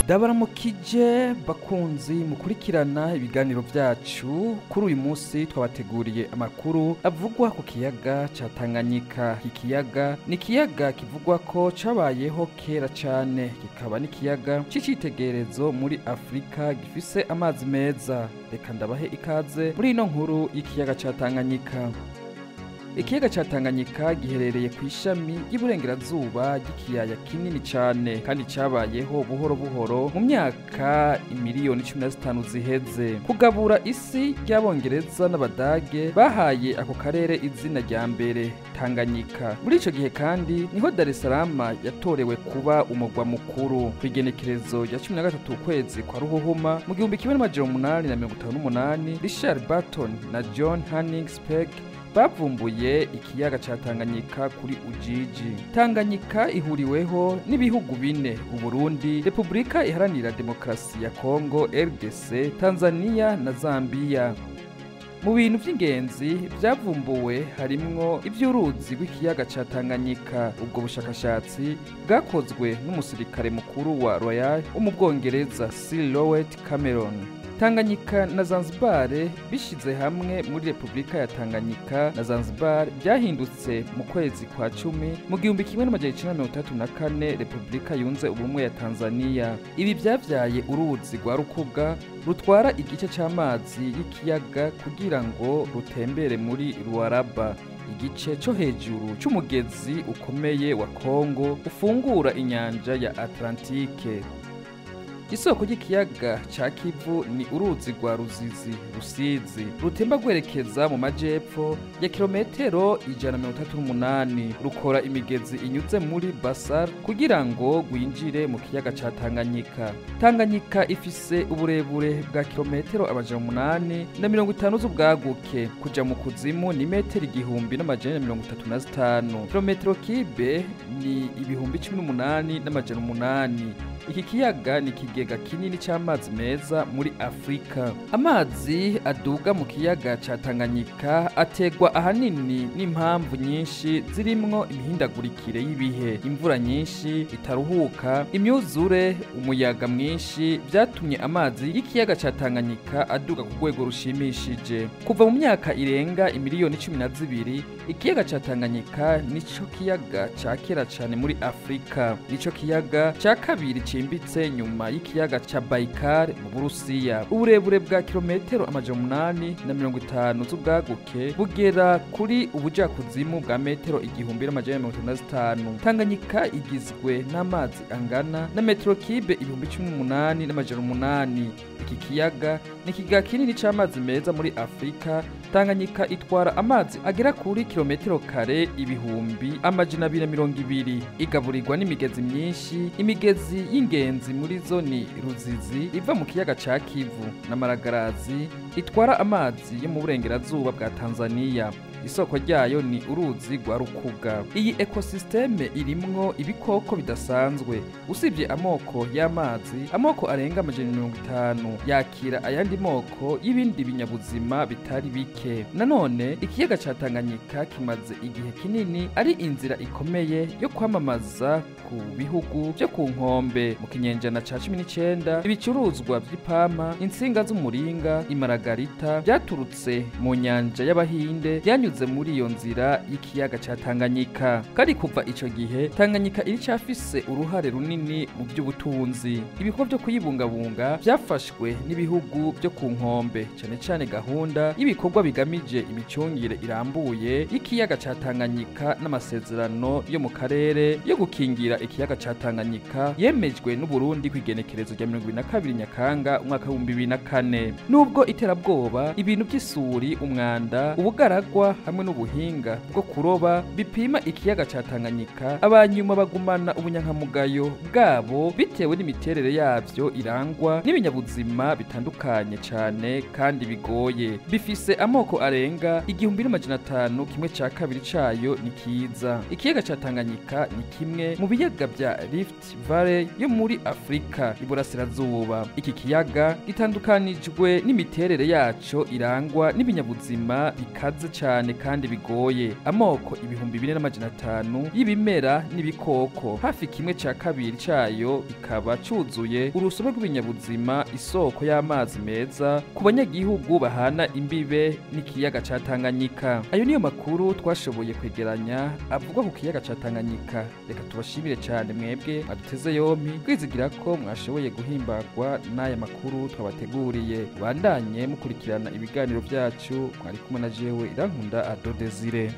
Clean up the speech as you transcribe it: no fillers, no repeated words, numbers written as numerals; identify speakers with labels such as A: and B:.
A: Ndabaramukije bakunzi mukurikirana ibiganiro vyacu. Kuri uyu munsi twabateguriye amakuru avugwa ku kiyaga ca Tanganyika. Iki kiyaga ni ikiyaga kivugwa ko cabayeho kera cane, kikaba n'ikiyaga c'icitegererezo muri Afrika gifise amazi meza. Reka ndabahe ikaze muri ino nkuru y'ikiyaga ca Tanganyika. Ikiyaga ca Tanganyika giherereye ku ishami ry'iburengerazuba ry'ikiyaya kinini cane, kandi cabayeho buhoro buhoro mu myaka imiliyoni 15 ziheze. Kugabura isi ry'Abongereza n'Abadage bahaye ako karere izina rya mbere Tanganyika. Muri ico gihe kandi niho Dar es Salaam yatorewe kuba umugwa mukuru. Kw'igenekerezo rya 13 ukwezi kwa Ruhuhuma mu 1858, Richard Barton na John Hanning Speke bavumbuye ikiyaga ca Tanganyika kuri Ujiji. Tanganyika ihuriweho n'ibihugu bine: Uburundi, Repubulika Iharanira Demokarasi ya Kongo RDC, Tanzania na Zambia. Mu bintu vy'ingenzi vyavumbuwe harimwo ivy'uruzi rw'ikiyaga ca Tanganyika. Ubwo bushakashatsi bwakozwe n'umusirikare mukuru wa Royal wo mu Bwongereza, Sir Lowett Cameron. Tanganyika na Zanzibar bishize hamwe muri Repubulika ya Tanganyika na Zanzibar byahindutse mu kwezi kwa 10 mu 1934 Repubulika yunze ubumwe ya Tanzania. Ibi byavyaye uruzi rwa Rukuga rutwara igice c'amazi y'ikiyaga kugira ngo rutembere muri Luaraba, igice co hejuru c'umugezi ukomeye wa Kongo ufungura inyanja ya Atlantike. Isoko ry'ikiyaga ca Kivu ni uruzi rwa Ruzizi Rusizi rutemba rwerekeza mu majepfo ya kilometero 138, rukora imigezi inyuze muri Basar kugira ngo rwinjire mu kiyaga ca Tanganyika. Tanganyika ifise uburebure bwa kilometero 850 z'ubwaguke, kuja mu kuzimu ni metero 1435, kilometero kibe ni 18800. Iki kiyaga ni ikigega kinini c'amazi meza muri Afrika. Amazi aduga mu kiyaga ca Tanganyika ategwa ahanini n'impamvu nyinshi zirimwo imihindagurikire y'ibihe, imvura nyinshi itaruhuka, imyuzure, umuyaga mwinshi vyatumye amazi y'ikiyaga ca Tanganyika aduga ku rwego rushimishije. Kuva mu myaka irenga imiliyoni 12, ikiyaga ca Tanganyika nico kiyaga ca kera cane muri Afrika. Nico kiyaga ca kabiri cimbitse nyuma y'ikiyaga ca Baikal mu Burusiya. Uburebure bwa kilometero 850 z'ubwaguke bugera kuri ubujakuzimu bwa metero 1455. Tanganyika igizwe n'amazi angana na metero kibe 18800. Iki kiyaga ni ikiyaga kinini c'amazi meza muri Afrika. Tanganyika itwara amazi agera kuri kilometero kare 220,000. Igaburirwa n'imigezi myinshi. Imigezi y'ingenzi muri zo ni Ruzizi iva mu kiyaga ca Kivu na Maragarazi itwara amazi yo mu burengerazuba bwa Tanzania. Isoko ryayo ni uruzi rwa Rukuga. Iyi ekosisteme irimwo ibikoko bidasanzwe. Usibye amoko y'amazi, amoko arenga 50 yakira ayandi moko y'ibindi binyabuzima bitari bike. Nanone ikiyaga ca Tanganyika kimaze igihe kinini ari inzira ikomeye yo kwamamaza ku bihugu byo ku nkombe. Mu kinyenjana ca 19, ibicuruzwa vy'ipampa, insinga z'umuringa, imaragarita byaturutse mu nyanja y'Abahinde byanyuze muri iyo nzira y'ikiyaga ca Tanganyika. Kandi kuva ico gihe Tanganyika iricafise uruhare runini mu by'ubutunzi. Ibikorwa byo kuyibungabunga byafashwe n'ibihugu byo ku nkombe, cane cane gahunda y'ibikorwa bigamije imicungire irambuye y'ikiyaga ca Tanganyika n'amasezerano yo mu karere yo gukingira ikiyaga ca Tanganyika yemejwe n'Uburundi kw'igenekerezo rya 22 Nyakanga umwaka wa 2004. Nubwo iterabwoba, ibintu by'isuri, umwanda, ubugaragwa hamwe n'ubuhinga bwo kuroba bipima ikiyaga ca Tanganyika, abanyuma bagumana ubunyankamugayo bwabo bitewe n'imiterere yavyo irangwa n'ibinyabuzima bitandukanye cane kandi bigoye. Bifise amoko arenga 1500, kimwe ca kabiri cayo ni kiza. Ikiyaga ca Tanganyika ni kimwe mu biyaga vya Rift Valley yo muri Afrika iburasirazuba. Iki kiyaga gitandukanijwe n'imiterere yaco irangwa n'ibinyabuzima bikaze cane. cane kandi bigoye. Amoko 4500 y'ibimera n'ibikoko, hafi kimwe ca kabiri cayo ikaba cuzuye urusobe rw'ibinyabuzima, isoko y'amazi meza ku banyagihugu bahana imbibe n'ikiyaga ca Tanganyika. Ayo niyo makuru twashoboye kwegeranya avugwa ku kiyaga ca Tanganyika. Reka tubashimire cyane mwebwe mwaduteze yompi, twizigira ko mwashoboye guhimbagwa n'aya makuru twabateguriye. Bandanye mukurikirana ibiganiro byacu. Mwari kumwe na jewe Irankunda Ado Desire.